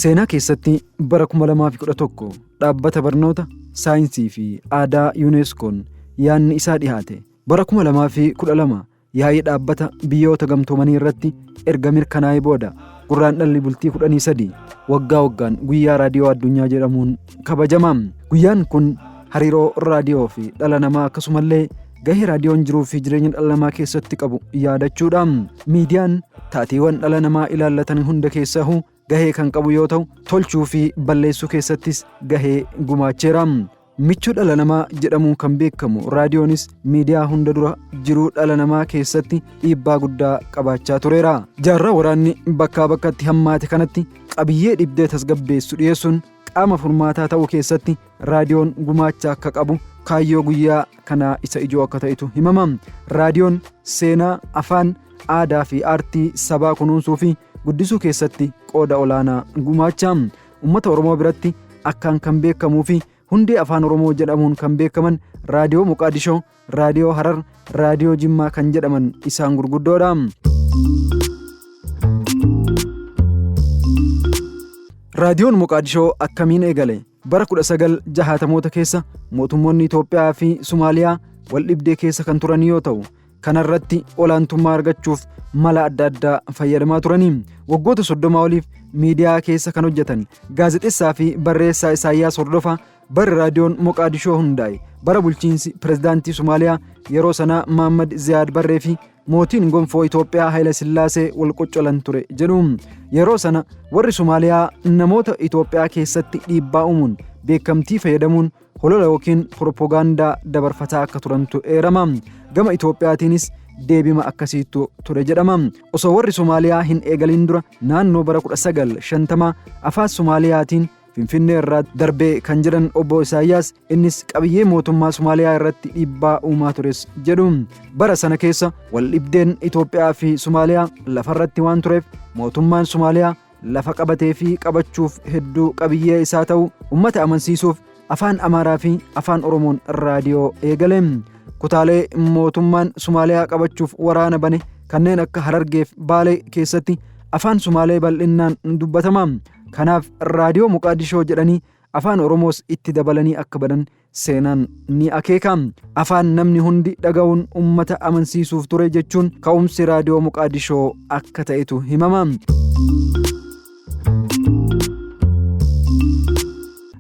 Seenaa keessatti bara 2011 dhaabbata barnoota saayinsii fi aadaa UNESCO'n yaadni isaa dhihaate. Bara 2012 yaa'ii dhaabbata biyyoota gamtoomanii irratti erga mirkanaa'ee booda Gurraandhalli bultii 13 waggaa waggaan guyyaa raadiyoo addunyaa jedhamuun kabajama. Guyyaan kun hariiroo raadiyoo fi dhala namaa akkasumallee gahee raadiyoon jiruu fi jireenya dhala namaa keessatti qabu yaadachuudha. Miidiyaan taateewwan dhala namaa ilaallatan hunda keessahuu gahee kan qabu yoo ta'u, tolchuu fi balleessuu keessattis gahee gumaacheera. Michuu dhala namaa jedhamuun kan beekamu raadiyoonis miidiyaa hunda dura jiruu dhala namaa keessatti dhiibbaa guddaa qabaachaa tureera. Jaarraa waraanni bakkaa bakkatti hammaate kanatti qabiyyee dhibdee tasgabbeessu dhiyeessuun qaama furmaataa ta'uu keessatti raadiyoon gumaacha akka qabu kaayyoo guyyaa kanaa isa ijoo akka ta'etu himama. Raadiyoon seenaa, afaan, aadaa fi aartii sabaa kunuunsuu fi guddisuu keessatti qooda olaanaa gumaacha. Uummata Oromoo biratti akkaan kan beekamuu fi hundee afaan Oromoo jedhamuun kan beekaman Raadiyoo Moqaadishoo, Raadiyoo Harar, Raadiyoo Jimmaa kan jedhaman isaan gurguddoodha. Raadiyoon Moqaadishoo akkamiin eegale? Bara 1960moota keessa mootummoonni Itoophiyaa fi Somaaliyaa wal dhibdee keessa kan turan yoo ta'u, kanarratti olaantummaa argachuuf mala adda addaa fayyadamaa turanii. Waggoota 30 oliif miidiyaa keessa kan hojjetan gaazexessaa fi barreessaa Isaayyaas Hordofaa bara raadiyoon Moqaadishoo hundaa'e bara bulchiinsi pirezidaantii Somaaliyaa yeroo sanaa Maammad Ziyaad Barree fi mootiin gonfoo Itoophiyaa Haayila Sillaasee wal qoccolan ture jedhu. Yeroo sana warri Somaaliyaa namoota Itoophiyaa keessatti dhiibbaa uumuun beekamtii fayyadamuun holola yookiin piropogaandaa dabarfataa akka turantu eerama. Gama Itoophiyaatiinis deebima akkasiitu ture jedhama. Osoo warri Somaaliyaa hin eegalin dura naannoo bara 1950 afaan Somaaliyaatiin Finfinnee irraa darbee kan jedhan obbo Isaayyaas innis qabiyyee mootummaa Somaaliyaa irratti dhiibbaa uumaa tures jedhu. Bara sana keessa wal dhibdeen Itoophiyaa fi Somaaliyaa lafarratti waan tureef mootummaan Somaaliyaa lafa qabatee fi qabachuuf hedduu qabiyyee isaa ta'u ummata amansiisuuf afaan Amaaraa fi afaan Oromoon raadiyoo eegale. Kutaalee mootummaan Somaaliyaa qabachuuf waraana bane kanneen akka Harargeef Baalee keessatti afaan Sumaalee bal'innaan dubbatama. Kanaaf raadiyoo Moqaadishoo jedhanii afaan Oromoos itti dabalanii akka banan seenaan ni akeeka. Afaan namni hundi dhaga'uun ummata amansiisuuf ture jechuun ka'umsi raadiyoo Moqaadishoo akka ta'etu himama.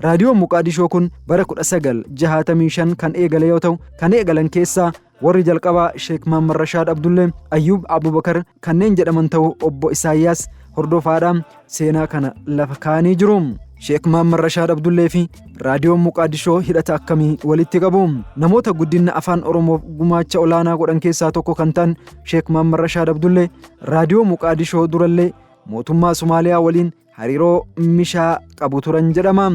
Raadiyoon Moqaadishoo kun bara 1965 kan eegale yoo ta'u, kan eegalan keessaa warri jalqabaa Sheek Mahammad Rashaad Abdullee, Ayyuub Abubakar kanneen jedhaman ta'uu obbo Isaayyaas Hordofaadhaan seenaa kana lafa kaa'anii jiru. Sheek Mahammad Rashaad Abdullee fi Raadiyoon Moqaadishoo hidhata akkamii walitti qabu? Namoota guddina afaan Oromoof gumaacha olaanaa godhan keessaa tokko kan ta'an Sheek Mahammad Rashaad Abdullee Raadiyoo Moqaadishoo durallee mootummaa Somaaliyaa waliin hariiroo mishaa qabu turan jedhama.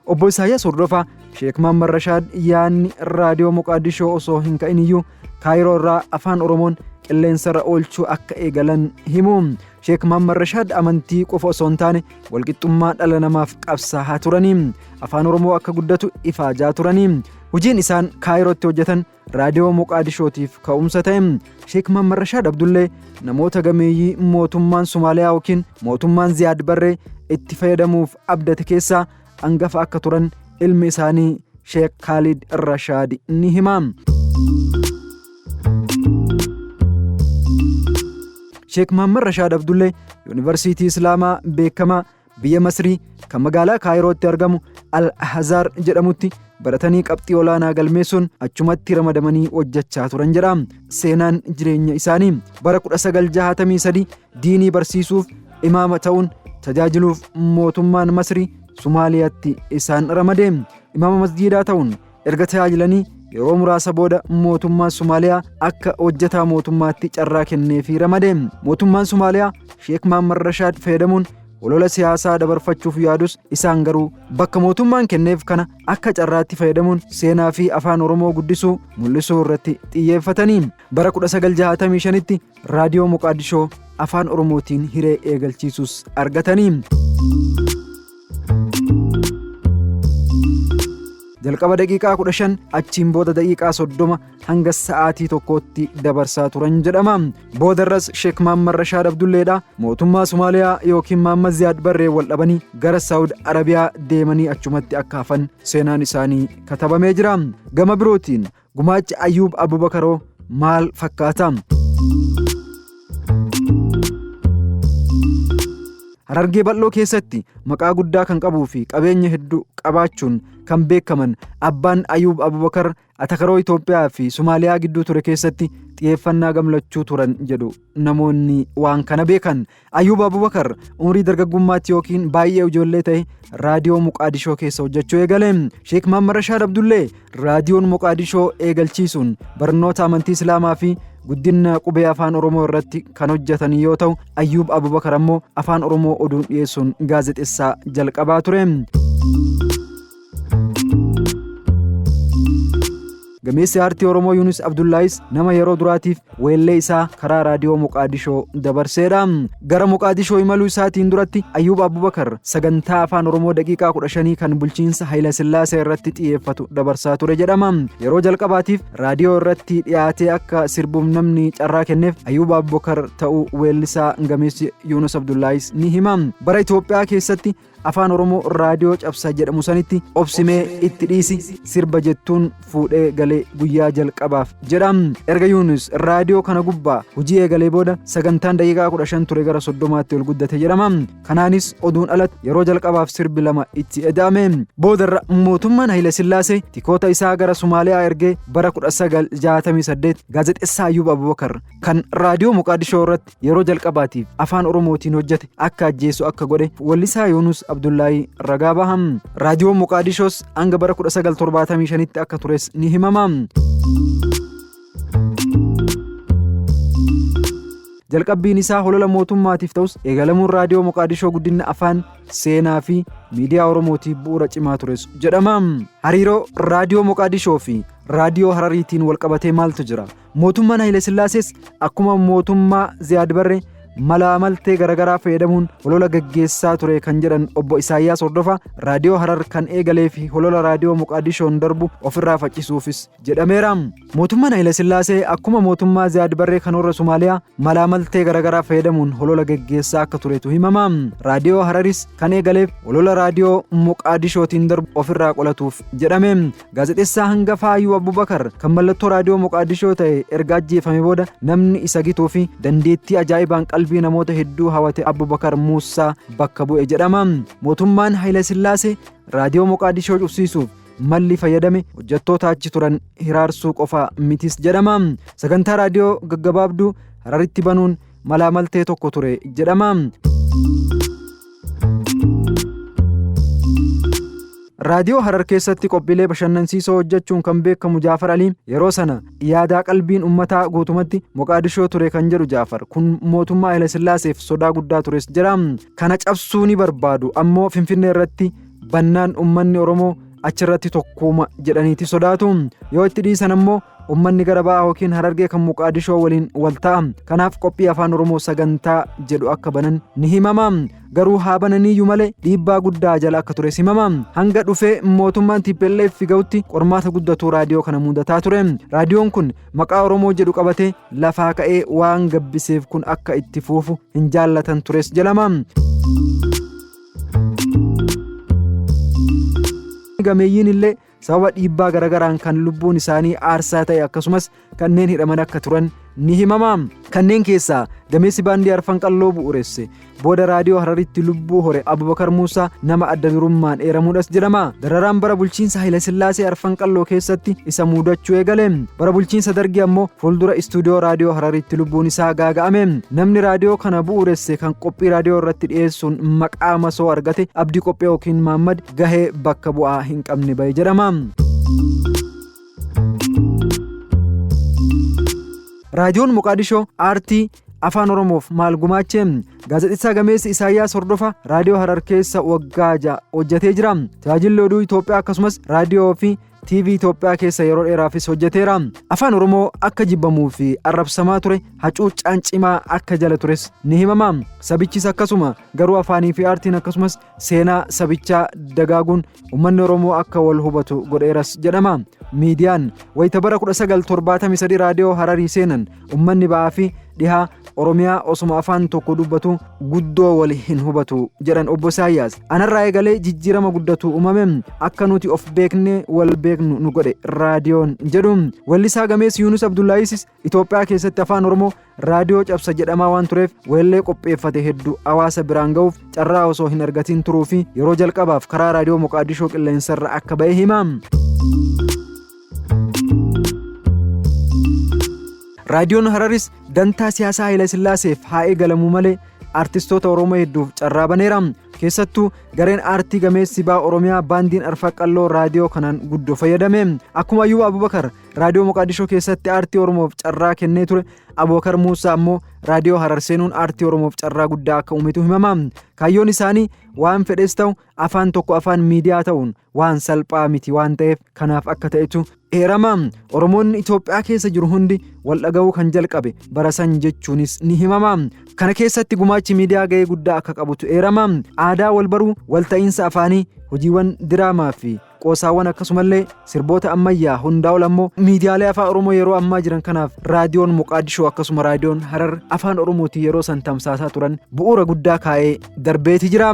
Obbo Isaayyaas Hordofaa Sheek Mahammad Rashaad yaadni raadiyoo Moqaadishoo osoo hin ka'in iyyuu Kaayiroo irraa afaan Oromoon qilleensarra oolchuu akka eegalan himu. Sheek Mahammad Rashaad amantii qofa osoo hin taane walqixxummaa dhala namaaf qabsaa'aa turanii. Afaan Oromoo akka guddatu ifaajaa turanii. Hojiin isaan Kaayirootti hojjetan raadiyoo Moqaadishootiif ka'umsa ta'e. Sheek Mahammad Rashaad Abdullee namoota gameeyyii mootummaan Somaaliyaa yookiin mootummaan Ziyaad Barree itti fayyadamuuf abdate keessaa angafa akka turan ilmi isaanii Sheek Kaalid Rashaad ni hima. Sheek Mahammad Rashaad Abdullee Yuunivarsiitii Islaamaa beekamaa biyya Masrii kan magaalaa Kaayirootti argamu Al-Ahzaar jedhamutti baratanii qabxii olaanaa galmeessuun achumatti ramadamanii hojjechaa turan jedha. Seenaan jireenya isaanii bara 1963 diinii barsiisuuf imaama ta'uun tajaajiluuf mootummaan Masrii Sumaaliyaatti isaan ramade. Imaama masjiidaa ta'uun erga tajaajilanii yeroo muraasa booda mootummaan Somaaliyaa akka hojjetaa mootummaatti carraa kenneefii ramade. Mootummaan Somaaliyaa Sheek Mahammad Rashaad fayyadamuun olola siyaasaa dabarfachuuf yaadus isaan garuu bakka mootummaan kenneef kana akka carraatti fayyadamuun seenaa fi afaan Oromoo guddisuu mul'isuu irratti xiyyeeffatanii. Bara 1965tti Raadiyoo Moqaadishoo afaan Oromootiin hiree eegalchiisus argatanii. Jalqaba daqiiqaa 15, achiin booda daqiiqaa 30 hanga sa'aatii tokkootti dabarsaa turan jedhama. Boodarras Sheek Maammar Rashaad Abdulleedha mootummaa Somaaliyaa yookiin Maammad Ziyaad Barree wal dhabanii gara Saawud Arabiyaa deemanii achumatti akka hafan seenaan isaanii katabamee jira. Gama birootiin gumaachi Ayyuub Abubakaroo maal fakkaata? Harargee Bal'oo keessatti maqaa guddaa kan qabuu fi qabeenya hedduu qabaachuun kan beekaman abbaan Ayuub Abubakar atakaroo Itoophiyaa fi Somaaliyaa gidduu ture keessatti xiyyeeffannaa gamlachuu turan jedhu namoonni waan kana beekan. Ayuub Abubakar umrii dargaggummaatti yookiin baay'ee ijoollee ta'e raadiyoo Muqaadishoo keessa hojjechuu eegale. Sheek Mahammad Rashaad Abdullee raadiyoon Moqaadishoo eegalchiisuun barnoota amantii Islaamaa fi guddina qubee afaan Oromoo irratti kan hojjetan yoo ta'u, Ayyuub Abubakar ammoo afaan Oromoo oduun dhiyeessuun gaazexessaa jalqabaa ture. Gameessi aartii Oromoo Yuunus Abdullaayis nama yeroo duraatiif weellee isaa karaa raadiyoo Moqaadishoo dabarseedha. Gara Moqaadishoo imaluu isaatiin duratti Ayyuub Abubakar sagantaa afaan Oromoo daqiiqaa 15 kan bulchiinsa Hayilasillaasee irratti xiyyeeffatu dabarsaa ture jedhama. Yeroo jalqabaatiif raadiyoo irratti dhiyaatee akka sirbuuf namni carraa kenneef Ayyuub Abubakar ta'uu weellisaa gameessi Yuunus Abdullaayis ni hima. Bara Itoophiyaa keessatti afaan Oromoo raadiyoo cabsa jedhamu sanitti obsimee itti dhiisi sirba jettuun fuudhee galee guyyaa jalqabaaf jedha. Erga Yuunus raadiyoo kana gubbaa hojii eegalee booda sagantaan daqiiqaa 15 ture gara 30tti ol guddate jedhama. Kanaanis oduun alatti yeroo jalqabaaf sirbi lama itti eda'ame. Boodarra mootummaan Hayilasillaasee tikoota isaa gara Somaaliyaa ergee bara 1968 gaazexessaa Ayyuub Abubakar kan raadiyoo Moqaadishoo irratti yeroo jalqabaatiif afaan Oromootiin hojjete akka ajjeesu akka godhe wallisaa Yoonuus Abdullaahii ragaa baha. Raadiyoon Moqaadishoos hanga bara 1975tti akka tures ni himama. Jalqabbiin isaa holola mootummaatiif ta'us eegalamuun raadiyoo Moqaadishoo guddina afaan, seenaa fi miidiyaa Oromootiif bu'uura cimaa tures jedhama. Hariiroo raadiyoo Moqaadishoo fi raadiyoo Harariitiin walqabatee maaltu jira? Mootummaan Hayilesillaasees akkuma mootummaa Ziyaad Barree malaa maltee garaagaraa fayyadamuun holola gaggeessaa ture kan jedhan obbo Isaayyaas Hordofaa raadiyoo Harar kan eegalee fi holola raadiyoo Moqaadishoon darbu ofirraa faccisuufis jedhameera. Mootummaan Hayilasillaasee akkuma mootummaa Ziyaad Barree kan warra Somaaliyaa malaa maltee garaagaraa fayyadamuun holola gaggeessaa akka turetu himama. Raadiyoo Hararis kan eegaleef holola raadiyoo Moqaadishootiin darbu ofirraa qolatuuf jedhame. Gaazexeessaa hangafaa Ayyuub Abubakar kan mallattoo raadiyoo Moqaadishoo ta'e erga ajjeefame booda namni isa gituu fi dandeettii ajaa'ibaan qalbii namoota hedduu hawate Abubakar Muussaa bakka bu'e jedhama. Mootummaan Hayilasillaasee raadiyoo Moqaadishoo cufsiisuuf malli fayyadame hojjettoota achi turan hiraarsuu qofa mitis jedhama. Sagantaa raadiyoo gaggabaabduu Hararitti banuun malaa maltee tokko ture jedhama. Raadiyoo Harar keessatti qophiilee bashannansiisoo hojjechuun kan beekamu Jaafar Alii yeroo sana yaadaa qalbiin ummataa guutumatti Moqaadishoo ture kan jedhu Jaafar kun mootummaa Hayilesillaaseef sodaa guddaa tures jedha. Kana cabsuu ni barbaadu ammoo Finfinnee irratti bannaan ummanni Oromoo achirratti tokkuma jedhaniiti sodaatu. Yoo itti dhiisan ammoo ummanni gara ba'aa yookiin Harargee kan Moqaadishoo waliin wal ta'a. Kanaaf qophii afaan Oromoo sagantaa jedhu akka banan ni himama. Garuu haa bananiiyyuu malee dhiibbaa guddaa jala akka tures himama. Hanga dhufee mootummaan TPLF ga'utti qormaata guddatu raadiyoo kana mudataa ture. Raadiyoon kun maqaa Oromoo jedhu qabatee lafaa ka'ee waan gabbiseef kun akka itti fuufu hin jaallatan tures jedhama. Gameeyyiin illee sababa dhiibbaa garagaraan kan lubbuun isaanii aarsaa ta'e akkasumas kanneen hidhaman akka turan ni himama. Kanneen keessaa gameessi baandii Arfan Qalloo bu'uuresse booda raadiyoo Hararitti lubbuu hore Abubakar Muusaa nama adda durummaan eeramuudhas jedhama. Dararaan bara bulchiinsa Hayilasillaasee Arfan Qalloo keessatti isa muudachuu eegale. Bara bulchiinsa Dargii ammoo fuuldura istuudiyoo raadiyoo Hararitti lubbuun isaa gaaga'ame. Namni raadiyoo kana bu'uuresse kan qophii raadiyoo irratti dhiyeessuun maqaa masoo argate Abdii Qophee yookiin Maammad gahee bakka bu'aa hin qabne ba'e jedhama. Raadiyoon Moqaadishoo aartii afaan Oromoof maal gumaache? Gaazexessaa gameessi Isaayyaas Hordofa raadiyoo Harar keessa waggaa 6 hojjetee jira. Tajaajilli oduu Itoophiyaa akkasumas raadiyoo fi TV Itoophiyaa keessa yeroo dheeraafis hojjeteera. Afaan Oromoo akka jibbamuu fi arrabsamaa ture hacuuccaan cimaa akka jala tures ni himama. Sabichis akkasuma garuu afaanii fi aartiin akkasumas seenaa sabichaa dagaaguun uummanni Oromoo akka wal hubatu godheeras jedhama. Miidiyaan wayita bara 1973 raadiyoo Hararii seenan uummanni ba'aa fi dhihaa Oromiyaa osuma afaan tokko dubbatu guddoo wal hin hubatu jedhan obbo Isaayyaas. Anarraa eegalee jijjiirama guddatu uumame akka nuti of beeknee wal beeknu nu godhe raadiyoon jedhu. Weellisaa gameessi Yuunus Abdullaahisis Itoophiyaa keessatti afaan Oromoo raadiyoo cabsa jedhamaa waan tureef weellee qopheeffate hedduu hawaasa biraan ga'uuf carraa osoo hin argatiin turuu fi yeroo jalqabaaf karaa raadiyoo Moqaadishoo qilleensarra akka ba'e hima. Raadiyoon Hararis dantaa siyaasaa Haayila Sillaaseef haa eegalamuu malee artistoota Oromoo hedduuf carraa baneera. Keessattuu gareen aartii gameessi baa Oromiyaa baandiin Arfaqalloo raadiyoo kanaan guddoo fayyadame. Akkuma Ayyuub Abubakar raadiyoo Moqaadishoo keessatti aartii Oromoof carraa kennee ture, Abubakar Muusaa ammoo raadiyoo Harar seenuun aartii Oromoof carraa guddaa akka uumetu himama. Kaayyoon isaanii waan fedhes ta'u afaan tokko afaan miidiyaa ta'uun waan salphaa miti waan ta'eef kanaaf akka ta'etu eerama. Oromoonni Itoophiyaa keessa jiru hundi wal dhaga'uu kan jalqabe bara san jechuunis ni himama. Kana keessatti gumaachi miidiyaa ga'ee guddaa akka qabutu eerama. Aadaa wal baruu, walta'iinsa afaanii, hojiiwwan diraamaa fi qoosaawwan akkasumallee sirboota ammayyaa hundaa ol ammoo miidiyaalee afaan Oromoo yeroo ammaa jiran kanaaf raadiyoon Moqaadishoo akkasuma raadiyoon Harar afaan Oromootiin yeroo san tamsaasaa turan bu'uura guddaa kaa'ee darbeeti jira.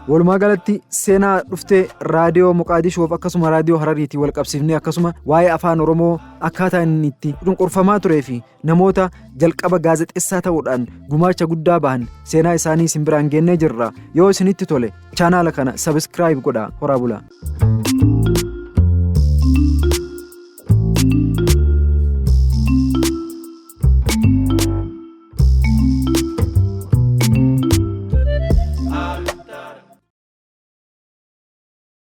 Walumaa galatti seenaa dhuftee raadiyoo Moqaadishoof akkasuma raadiyoo Harariitiin wal qabsiifnee akkasuma waa'ee afaan Oromoo akkaataa inni itti cunqurfamaa turee fi namoota jalqaba gaazexeessaa ta'uudhaan gumaacha guddaa bahan seenaa isaanii isin biraan geennee jirra. Yoo isinitti tole chaanaala kana sabiskiraayib godhaa horaa bulaa.